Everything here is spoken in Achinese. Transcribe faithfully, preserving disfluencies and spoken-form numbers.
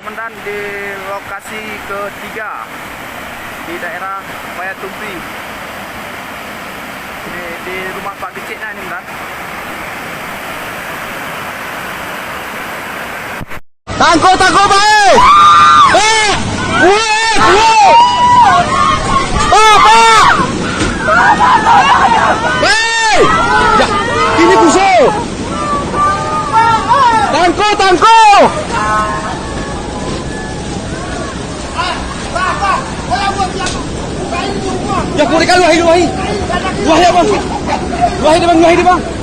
Komandan di lokasi ketiga di daerah Payatumpi. Di, di rumah Pak Gecik nah ni, Komandan. Tangkok, tangkok, bae! Eh! Weh! Weh! Pak, Pak! Hei! Ya, ini musuh! Tangkok, tangkok! Ya, kau dekat luar, luar. Luar ya, bang. Luar dia, bang, luar dia, bang.